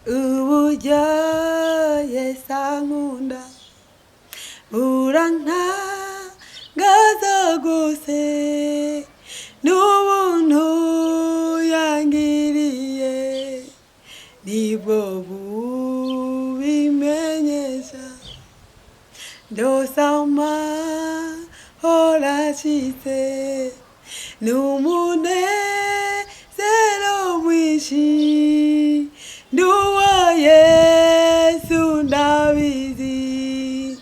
Uburyo Yesu ankunda burantangaza rwose, n'ubuntu yangiriye nibwo bubimenyesha. Ndose amahoro ashitse n'umunezero mwinshi, n'uwa Yesu ndabizi,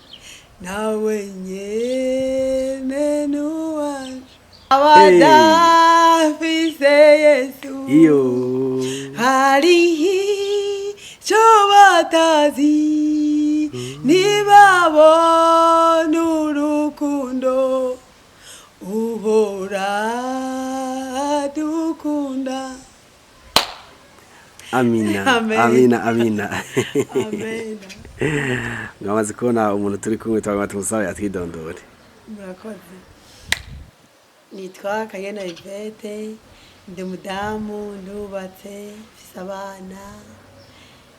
nawe nyene n'uwacu abadafise Yesu Iyo. Hariho ico batazi, ntibabona urukundo uhora dukunda. Amina. Amen. Amina, amina. Amen. Mwamaze kubona umuntu turi kumwe, twagomba tumusabe atwidondore. Murakoze. Nitwa Kanyana Yvette, ndi umudamu, ndubatse, mfise abana,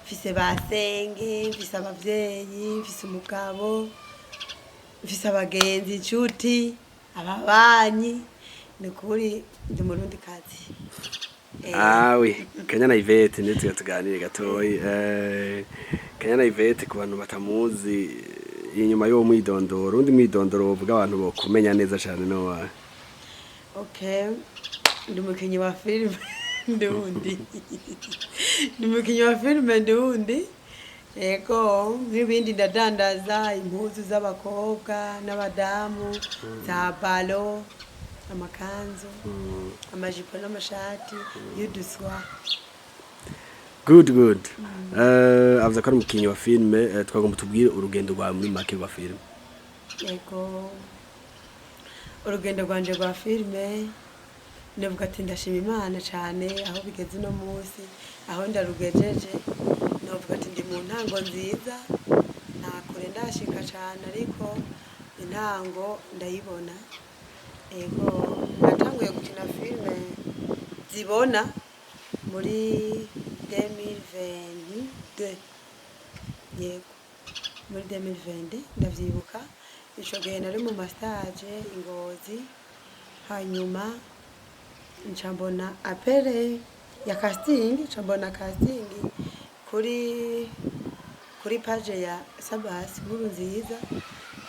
mfise basenge, mfise abavyeyi, mfise umugabo, mfise abagenzi, inshuti, ababanyi. Ni ukuri ndi umurundi kazi. Awe Kanyana Yvette, ndetse tuganire gatoyi. Kanyana Yvette, ku bantu batamuzi, inyuma y'uwo mwidondoro, undi mwidondoro wovuga abantu bokumenya neza cane no wawe? Okay, ndi umukinyi wa filime ndundi, ndi umukinyi wa filime ndundi. Yego, nk'ibindi ndadandaza impuzu z'abakobwa n'abadamu za balo, amakanzu, amajipo n'amashati y'uduswa. Good, good. Avuze ko ari umukinyi wa filime. Twagomba tubwire urugendo rwawe muri make rwa filime. Yego, urugendo rwanje rwa filime, ndavuga ati ndashima Imana cyane aho bigeze uno munsi, aho ndarugejeje. Navuga ati ndi mu ntango nziza, nta kure ndashika cyane, ariko intango ndayibona. Yego, natanguye gukina filime zibona muri 2022. Yego, muri 2020, ndavyibuka ico gihe nari mu ma stage i Ngozi, hanyuma nca mbona appel ya casting, nca mbona casting kuri page ya Sabasi Nkuru Nziza,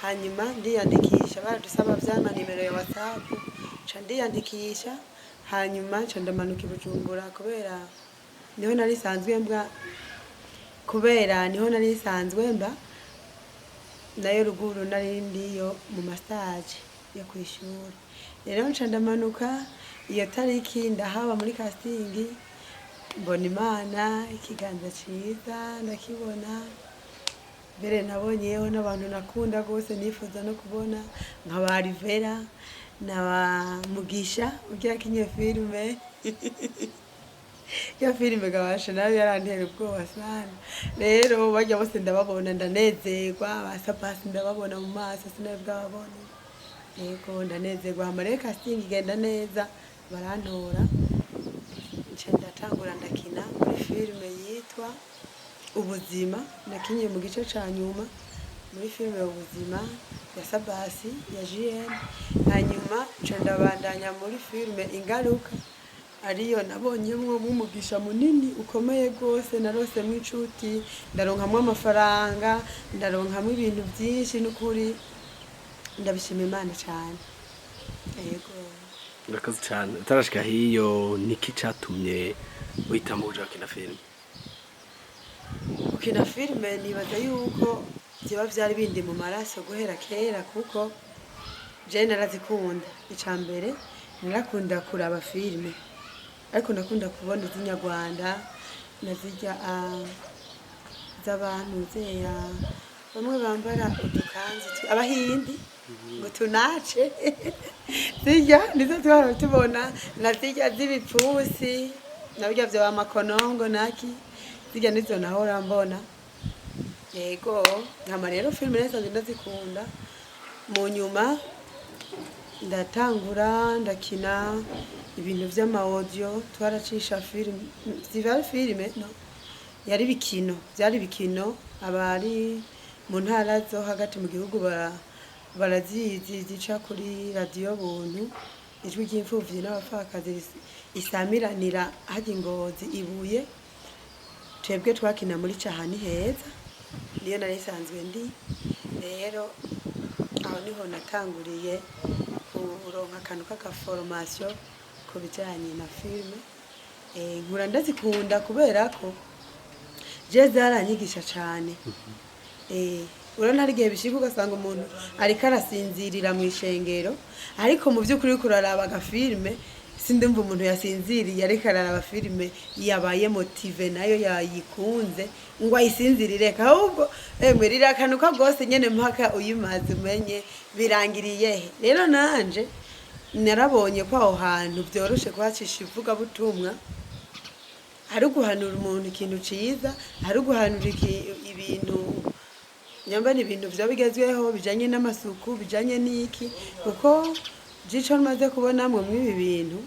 hanyuma ndiyandikisha. Baradusaba vyama nimero ya WhatsApp, nca ndiyandikisha, hanyuma nca ndamanuka i Bujumbura kubera niho nari sanzwe mbwa, kubera niho nari nsanzwe mba, nayo ruguru nari ndiyo mu ma stage yo kw'ishuri. Rero nca ndamanuka iyo tariki, ndahaba muri casting, mbona Imana, ikiganza ciza ndakibona. Mbere nabonyeho n'abantu nakunda rwose, nifuza no kubona, nka ba Rivera na ba Mugisha urya kinye filime. Ya filime gabasha nayo yarantera ubwoba sana. Rero barya bose ndababona, ndanezerwa. Ba Sapasi ndababona mu maso, sinari bwababone. Yego, ndanezerwa. Hama rero casting igenda neza, barantora, nca ndatangura ndakina muri filime yitwa Ubuzima. Nakinye mu gice ca nyuma muri filime Ubuzima ya Sabasi ya JN. Hanyuma nca ndabandanya muri filime Ingaruka, ariyo nabonyemwo umugisha munini ukomeye rwose. Narosemwo inshuti, ndaronkamwo amafaranga, ndaronkamwo ibintu byinshi. N'ukuri ndabishima Imana cyane. Yego. Urakoze cyane. Utarashika hiyo, niki catumye uhitamo kuja gukina filime? Gukina filime, nibaza yuko byaba byari bindi mu maraso guhera kera, kuko je narazikunda. Ica mbere narakunda kuraba filime, ariko nakunda kubona iz'inyarwanda na zirya z'abantu zeya bamwe bambara udukanzu abahindi ngo tunace, zirya nizo twahora tubona, na zirya z'ibipfusi na birya vya makonongo naki, zirya nizo nahora mbona. Yego, nkama rero filime nasanzwe ndazikunda. Mu nyuma ndatangura ndakina ibintu vy'ama audio, twaracisha filime, ziba filime no Yari bikino, byari bikino. Abari mu ntara zo hagati mu gihugu barazizi, zica kuri radiyo Buntu, Ijwi ry'Imfuvyi n'Abapfakazi, isamiranira hajya Ingozi ibuye. Twebwe twakina muri Cahani Heza, niyo nari isanzwe ndi. Rero aho niho natanguriye kuronka akantu k'agaforomasiyo ku bijyanye na filime. Nkura ndazikunda kubera ko je zaranyigisha cane. Urabona hari igihe bishika ugasanga umuntu ariko arasinzirira mu ishengero, ariko mu by'ukuri uriko uraraba agafilime, sindumva umuntu yasinziriye ariko araraba filime yabaye motivé nayo yayikunze ngo ayisinzirire, ahubwo emwe rirakanuka rwose nyene mpaka uyimaze umenye birangiriye he. Rero nanje narabonye ko aho hantu byoroshe kuhacisha ivugabutumwa, ari uguhanura umuntu ikintu ciza, ari uguhanura ibintu nyamba ni ibintu vyoba bigezweho bijanye n'amasuku, bijanye n'iki, kuko jico maze kubonamwo mw'ibi bintu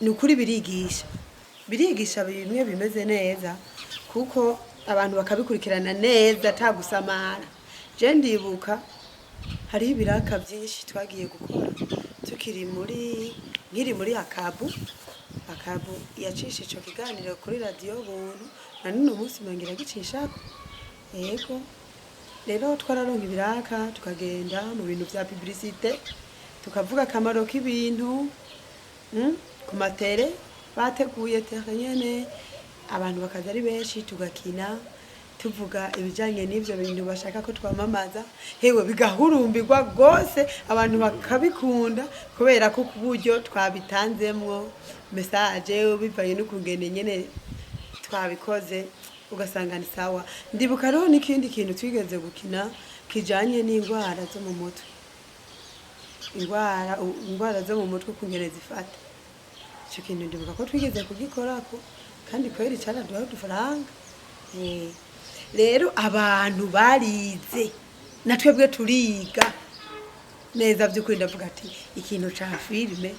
ni ukuri birigisha, birigisha bimwe bimeze neza, kuko abantu bakabikurikirana neza ata gusamara. Je ndibuka hariho ibiraka byinshi twagiye gukora tukiri muri, nkiri muri akabu. Akabu yacisha ico kiganiro kuri radiyo Buntu, na none munsi nongera gicishako. Yego, rero twararonka ibiraka, tukagenda mu bintu vya publicité, tukavuga akamaro k'ibintu, ku matere bateguye tere nyene, abantu bakaza ari benshi, tugakina tuvuga ibijanye n'ivyo bintu bashaka ko twamamaza. Hewe, bigahurumbirwa rwose, abantu bakabikunda kubera ko ku buryo twabitanzemwo message bivanye n'ukungene nyene twabikoze, ugasanga ni sawa. Ndibuka rero n'ikindi kintu twigeze gukina kijanye n'indwara zo mu mutwe, indwara zo mu mutwe ukungene zifata. Ico kintu ndibuka ko twigeze kugikorako, kandi kweri caraduha udufaranga. Rero abantu barize, na twebwe turiga neza. By'ukuri ndavuga ati ikintu ca filime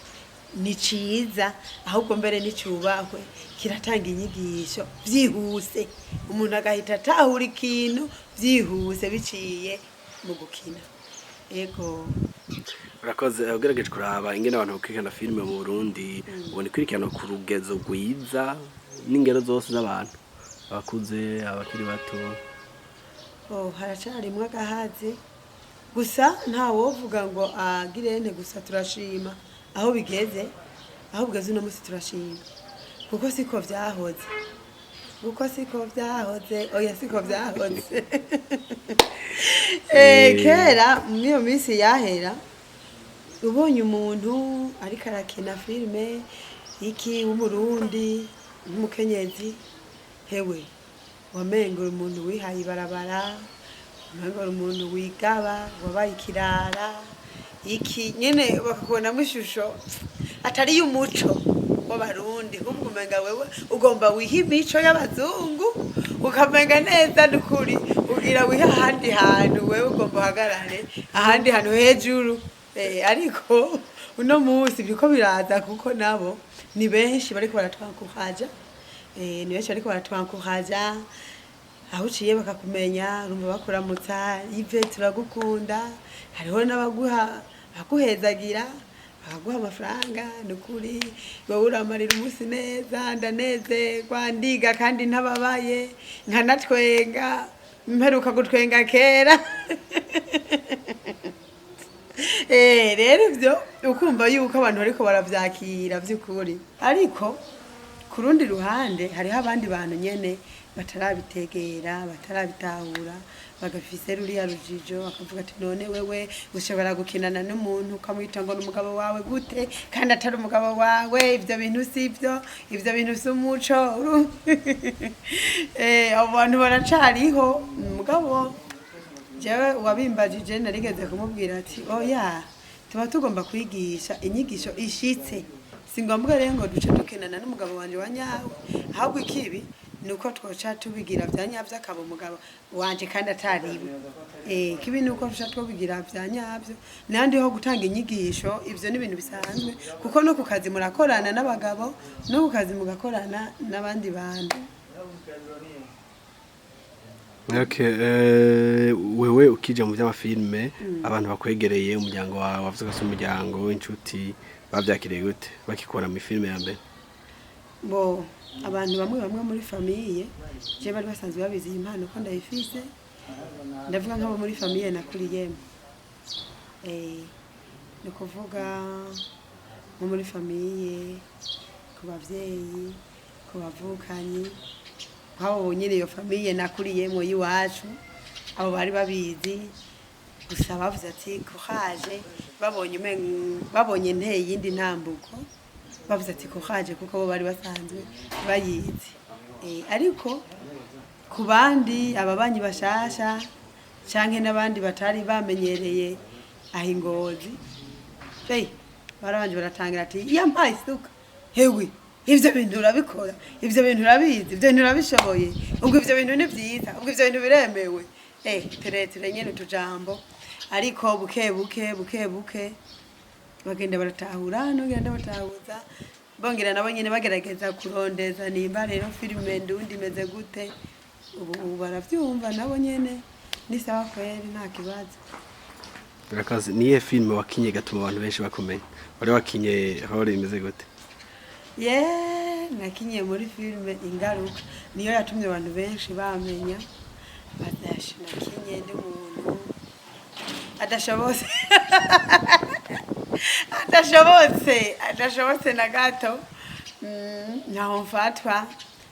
ni ciza, ahubwo mbere nicubahwe, kiratanga inyigisho vyihuse, umuntu agahita atahura ikintu vyihuse biciye mu gukina. Ego. Urakoze. Ugerageje kuraba ingene abantu bakurikirana filime mu Burundi, ubona ikurikirana ku rugezo rwiza n'ingero zose z'abantu, abakuze, abakiri bato? Oh, haracarimwo agahazi gusa, nta wovuga ngo agirente. Gusa turashima aho bigeze, aho bigeze uno munsi turashima, kuko siko vyahoze, kuko siko vyahoze, oya, siko vyahoze. Kera muri iyo minsi yahera, ubonye umuntu ariko arakina filime iki w'Umurundi nk'umukenyezi, hewe, wamenga uri umuntu wihaye ibarabara, wamenga uri umuntu wigaba, wabaye ikirara iki nyene, bakakubonamo ishusho atari y'umuco w'Abarundi, ahubwo umenga wewe ugomba wiha imico y'abazungu, ukamenga neza nukuri ugira wiha ahandi hantu, wewe ugomba uhagarare ahandi hantu hejuru. Ariko uno munsi biriko biraza, kuko nabo ni benshi bariko baratwankuhaja, ni benshi bariko baratwankuhaja. Aho uciye bakakumenya, urumva bakuramutsa: "Ive, turagukunda." Hariho n'abaguha, baguhezagira, bakaguha amafaranga: "Ni ukuri wowe uramarira umunsi neza, ndanezerwa, ndiga kandi ntababaye, nkanatwenga, mperuka gutwenga kera." Rero ivyo ukumva yuko abantu bariko baravyakira vy'ukuri, ariko ku rundi ruhande hariho abandi bantu nyene batarabitegera, batarabitahura, bagafise ruriya rujijo, bakavuga ati: "None wewe ushobora gukinana n'umuntu ukamwita ngo ni umugabo wawe gute kandi atari umugabo wawe? Ivyo bintu sivyo, ivyo bintu si umuco." Abo bantu baracariho. Mugabo jewe uwabimbajije narigeze kumubwira ati: "Oya, tuba tugomba kwigisha inyigisho ishitse. Si ngombwa rero ngo duce dukinana n'umugabo wanje wa nyawe, ahubwo ikibi ni uko twoca tubigira vya nyavyo akaba umugabo wanje kandi atariwe. Ikibi ni uko tuca tubigira vya nyavyo." Nandi ho gutanga inyigisho, ivyo ni ibintu bisanzwe, kuko no ku kazi murakorana n'abagabo, no ku kazi mugakorana n'abandi bantu. Okay, wewe ukija mu vy'amafilme, abantu bakwegereye, umuryango wawe, wavuze ko umuryango, inshuti, bavyakiriye gute bakikora mu filme ya mbere? Bo, abantu bamwe bamwe muri famille je bari basanzwe babizi iyi impano ko ndayifise. Ndavuga nk'abo muri famille nakuriyemo, ni ukuvuga nko muri famille, ku bavyeyi, ku bavukanyi, nk'abo nyine iyo famille nakuriyemo y'iwacu, abo bari babizi. Gusa bavuze ati courage, babonye babonye nteye iyindi ntambuko, bavuze ati courage, kuko bo bari basanzwe bayizi. Ariko ku bandi, ababanyi bashasha canke n'abandi batari bamenyereye aho ingozi, hey, barabanje baratangira ati yampaye isuka, hewe, ivyo bintu urabikora, ivyo bintu urabizi, ivyo bintu urabishoboye, ubwo ivyo bintu ni vyiza, ubwo ivyo bintu biremewe, tureture nyene utujambo. Ariko buke buke buke buke bagenda baratahura, nongera ndabatahuza, bongera nabo nyene bagerageza kurondeza nimba rero filime ndundi imeze gute. Ubu baravyumva nabo nyene, ni sawa kweri, nta kibazo. Urakoze. Niye filme wakinye gatuma abantu benshi bakumenya? Wari wakinye rôle imeze gute? Ye, nakinye muri filime Ingaruka, niyo yatumye abantu benshi bamenya. Badashe, nakinye ndi umuntu adashobotse, adashobotse, adashobotse na gato. Ntaho mfatwa,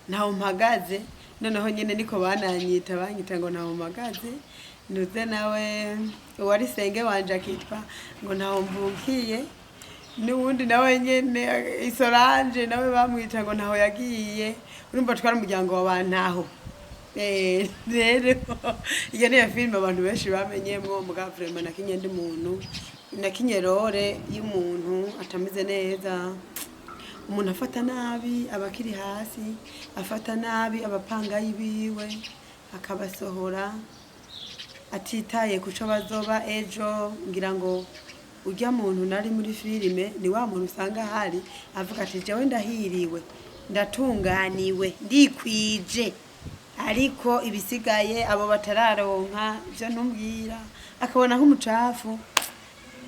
ntaho mpagaze. Noneho nyine niko bananyita, banyita ngo ntaho mpagaze. Nduze nawe uwari senge wanje akitwa ngo ntaho mvukiye, n'uwundi nawe nyene Isoranje nawe bamwita ngo ntaho yagiye. Urumva twari umuryango wa bantaho. Rero iyo niyo filime abantu benshi bamenyemwo. Muga vraiment nakinye ndi muntu, nakinye rôle y'umuntu atameze neza, umuntu afata nabi abakiri hasi, afata nabi abapangayi biwe, akabasohora atitaye kuco bazoba ejo. Ngira ngo urya muntu nari muri filime ni wa muntu usanga ahari avuga ati jewe ndahiriwe, ndatunganiwe, ndikwije, ariko ibisigaye abo batararonka ivyo ntumbwira, akabona nk'umucafu.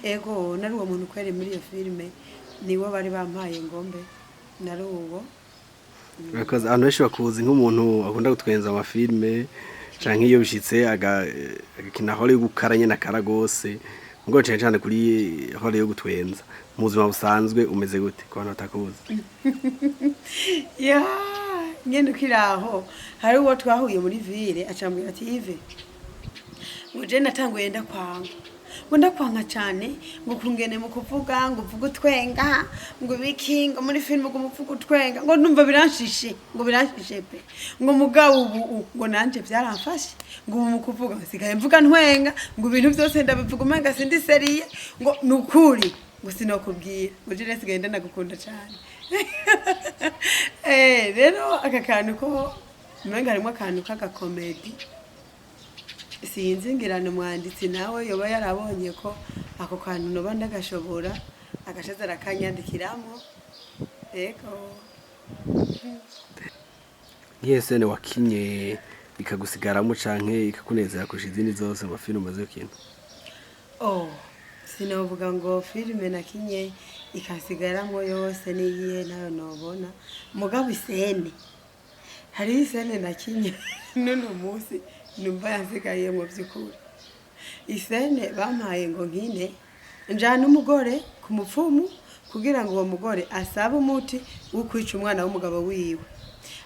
Ego, nari uwo muntu kweri muri iyo filime, niwo bari bampaye ngombe nari uwo. Urakoze. Abantu benshi bakuzi nk'umuntu akunda gutwenza amafilme, canke iyo bishitse agakina rôle yo gukara nyene, akara gose, ngo cane cane kuri rôle yo gutwenza. Mu buzima busanzwe umeze gute ku bantu batakuzi? Ya, nyene ukiri aho, hari uwo twahuye muri ville, acambwira ati Yves, ngo je natanguye ndakwanga, ngo ndakwanga cane, ngo kungene mu kuvuga ngo uvuge utwenga, ngo ibiki, ngo muri filime ngo umuvuga utwenga, ngo numva biranshishe, ngo biranshishe pe, ngo mugabo ubu ngo nanje byaramfashe, ngo ubu mu kuvuga nsigaye mvuga ntwenga, ngo ibintu byose ndabivuga umenga sindi sérieux, ngo nukuri ngo sinokubwira, ngo je nsigaye ndanagukunda cane. Rero aka kantu ko umenga harimo akantu k'agacomédie, sinzi, ngirana umwanditsi nawe yoba yarabonye ko ako kantu noba ndagashobora, agashaza arakanyandikiramo. Ego. Nk'iyo scène wakinye ikagusigaramo canke ikakunezera kurusha izindi zose mu mafilime umaze gukina? Oh, sinovuga ngo filime nakinye ikasigaramwo yose niyihe, nayo nobona. Mugabo iscène, hariho iscène nakinye n'uno munsi numva yansigayemwo vy'ukuri. Iscène bampaye ngo nkine njana umugore ku mupfumu kugira ngo uwo mugore asabe umuti wo kwica umwana w'umugabo wiwe,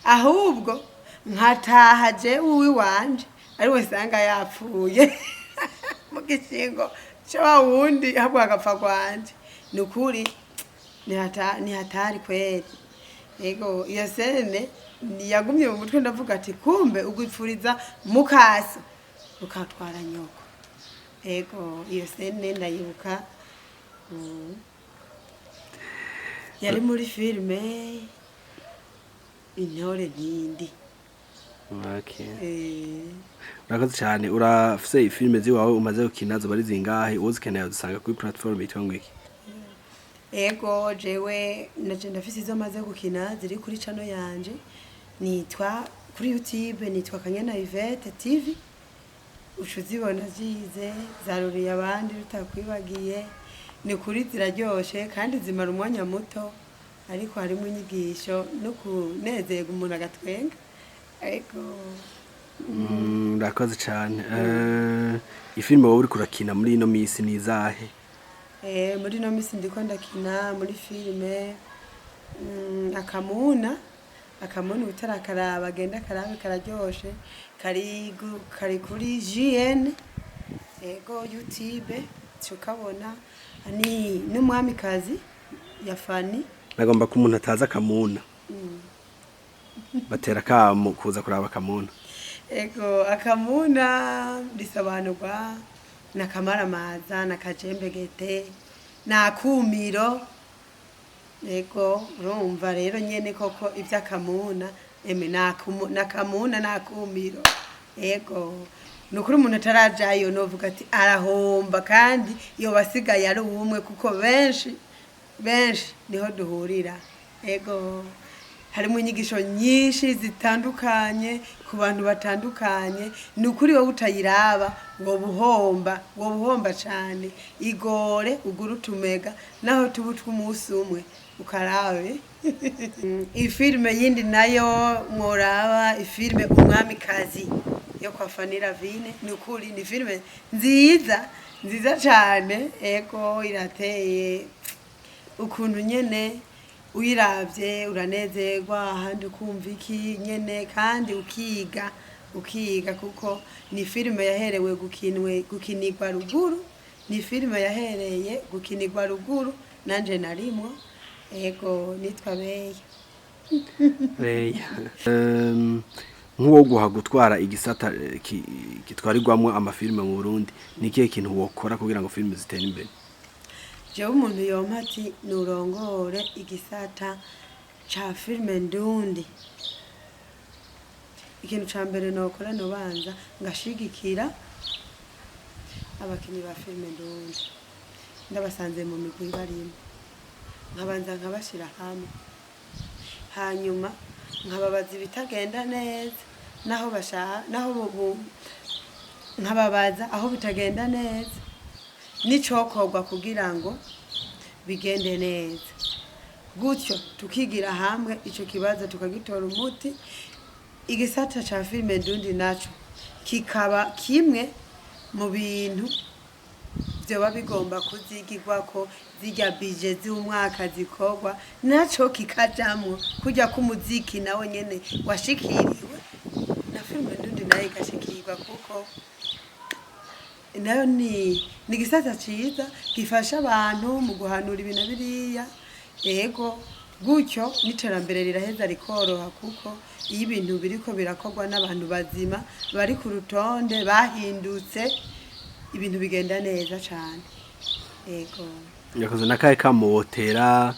ahubwo nkataha jewe uwiwanje ariwe nsanga yapfuye mu gishingo ca wa wundi, ahubwo agapfa kwanje. Ni ukuri ni hatari kweri. Ego, iyo scène yagumye mu mutwe, ndavuga ati kumbe ugwipfuriza mukaso ukatwara nyoko. Ego, iyo scène ndayibuka. Yari muri filime Intore Ntindi. Okay. Eh. Urakoze cyane. Urafise filime ziwawe umaze gukina, zoba ari zingahe? Uwo zikeneye uzisanga kuri platform yitwa ngo iki? Ego, jewe naje ndafise izo maze gukina ziri kuri channel yanje nitwa Kuri YouTube nitwa Kanyana Yvette TV, uca uzibona zize zaruriye abandi rutakwibagiye. Ni kuri ziraryoshe kandi zimara umwanya muto, ariko harimo inyigisho no kunezerwa umuntu agatwenga. Ariko Urakoze cane. Ifilime wowe uriko urakina muri ino misi ni izahe? Muri ino misi ndiko ndakina muri filime Akamuna. Akamuna utarakaraba agenda akarabe, kararyoshe, kari kuri GN, ego, YouTube tukabona ni n'umwamikazi ya Fani. Nagomba ko umuntu atazi Akamuna batera kamo kuza kuraba Akamuna. Ego, Akamuna risobanurwa na kamaramaza na kajembegete na kumiro. Ego, urumva rero nyene koko ivy'akamuna eme nakamuna nakumiro. Ego, ni ukuri umuntu atarajayo novuga ati arahomba, kandi iyo basigaye ari umwe, kuko benshi benshi niho duhurira. Ego, harimo inyigisho nyinshi zitandukanye ku bantu batandukanye. Ni ukuri wowe utayiraba woba uhomba, woba uhomba cane. Igore ugure utumega naho tuba utw'umunsi umwe ukarabe. Ifilime yindi nayo mworaba, ifilime Umwamikazi yo kwa Fanny Lavine. Ni ukuri ni filime nziza nziza cane. Ego, irateye ukuntu nyene uyiravye uranezerwa, ahandi ukumva iki nyene, kandi ukiga, ukiga, kuko ni filime yaherewe gukinirwa ruguru, ni filime yahereye gukinirwa ruguru, nanje narimwo. Ego, nitwa Beya. Beya. Nk'uwo guha gutwara igisata gitwarirwamwo amafilime mu Burundi, ni ikihe kintu wokora kugira ngo filime zitere imbere? Jewe umuntu yompa ati nurongore igisata ca filime ndundi, ikintu ca mbere nokora, nobanza ngashigikira abakinyi ba filime ndundi ndabasanze mu migwi barimo, nkabanza nkabashira hamwe, hanyuma nkababaza ibitagenda neza naho bashaka naho nkababaza aho bitagenda neza n'icokorwa kugira ngo bigende neza. Gutyo tukigira hamwe ico kibazo, tukagitora umuti. Igisata ca filime ndundi naco kikaba kimwe mu bintu vyoba bigomba kuzigirwako, zirya bije z'umwaka zikorwa naco kikajamwo, kurya k'umuziki nawo nyene washikiriwe, na filime ndundi nayo igashikirwa, kuko nayo ni igisata ciza gifasha abantu mu guhanura ibintu biriya. Ego, gutyo n'iterambere riraheza rikoroha, kuko iyo ibintu biriko birakorwa n'abantu bazima bari ku rutonde bahindutse, ibintu bigenda neza cane. Ego. Yakoze nakahe kamo wotera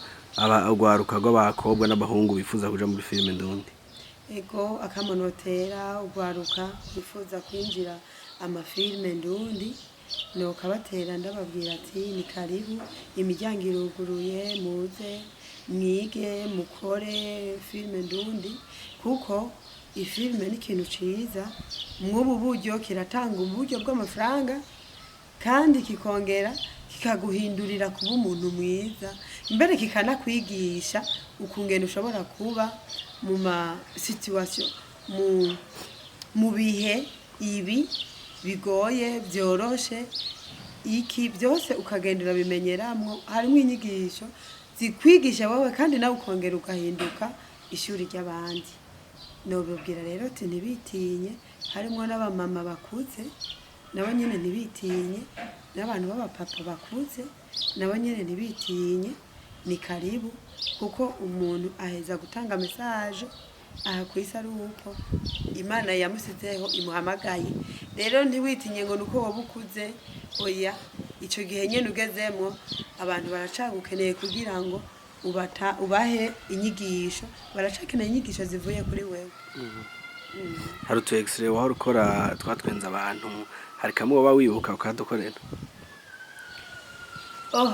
urwaruka rw'abakobwa n'abahungu bifuza kuja muri filime ndundi? Ego, akamonotera urwaruka bifuza kwinjira amafilime ndundi, nokabatera ndababwira ati ni karibu, imiryango iruguruye, muze mwige mukore filime ndundi, kuko ifilime ni ikintu ciza mw'ubu buryo, kiratanga uburyo bw'amafaranga kandi kikongera kikaguhindurira kuba umuntu mwiza, mbere kikanakwigisha ukungene ushobora kuba mu ma situation, mu bihe ibi bigoye byoroshe, iki byose ukagenda urabimenyeramwo. Harimo inyigisho zikwigisha wowe, kandi nawe ukongera ugahinduka ishuri ry'abandi. Nobabwira rero ati ntibitinye, harimwo n'abamama bakuze nabo nyene ntibitinye, n'abantu b'abapapa bakuze nabo nyene ntibitinye, ni karibu, kuko umuntu aheza gutanga message aha kw'isi ari uko Imana yamusizeho imuhamagaye. Rero ntiwitinye ngo nuko woba ukuze, oya, ico gihe nyene ugezemwo abantu baracagukeneye kugira ngo ubahe inyigisho, baracakeneye inyigisho zivuye kuri wewe. Hari utu extrait wahora ukora twatwenza abantu, hari kamwe woba wibuka ukadukorera? Oh.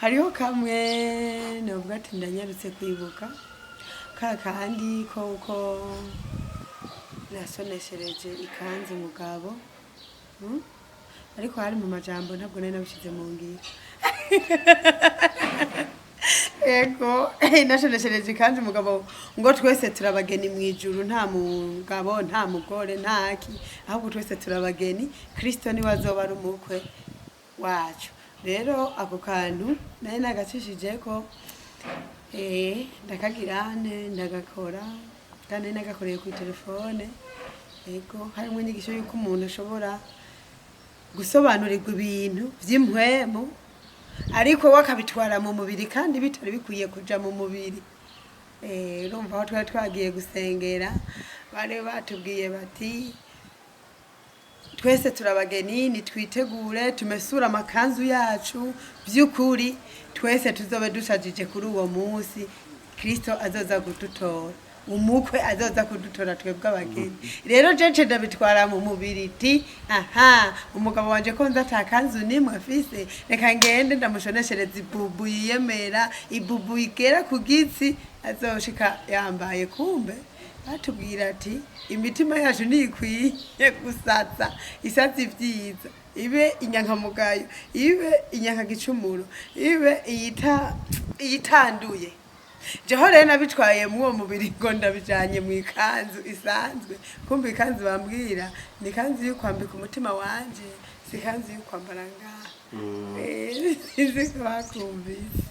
Hariho kamwe novuga ati ndanyarutse kwibuka. Ka kandi ko uko nasoneshereje ikanzu umugabo. Ariko hari mu majambo, ntabwo nari nabishize mu ngiro. Ego, nashoneshereje ikanzu umugabo ngo twese turabageni mu ijuru, nta mugabo, nta mugore, ntaki, ahubwo twese turabageni, Kristo niwe azoba ari umukwe wacu. Rero ako kantu nari nagacishijeko, ndakagira nte, ndagakora kandi nari nagakoreye kuri telefone. Ego, harimo inyigisho y'uko umuntu ashobora gusobanurirwa ibintu vy'impwemu ariko we akabitwara mu mubiri kandi bitari bikwiye kuja mu mubiri. Urumva aho twari twagiye gusengera bari batubwiye bati twese turabageni, nitwitegure tumesure amakanzu yacu, by'ukuri twese tuzobe dushajije kuri uwo munsi Kristo azoza kudutora, umukwe azoza kudutora twebwe abageni. Rero jeje ndabitwara mu mubiri ti aha, umugabo wanje ko nzi ata kanzu nimwe afise, reka ngende ndamushoneshereza ibubu yiyemera, ibubu igera ku gitsi azoshika yambaye. Kumbe batubwira ati imitima yacu ntikwiye gusatsa, isatsa ibyiza, ibe inyankamugayo, ibe inyankagicumuro, ibe iyitanduye. Jeho rero nabitwaye muri uwo mubiri ngo ndabijanye mu ikanzu isanzwe, kumva ikanzu bambwira ni ikanzu yo kwambika umutima wanje, si ikanzu yo kwambara ngaha. Sinzi ko bakumvise.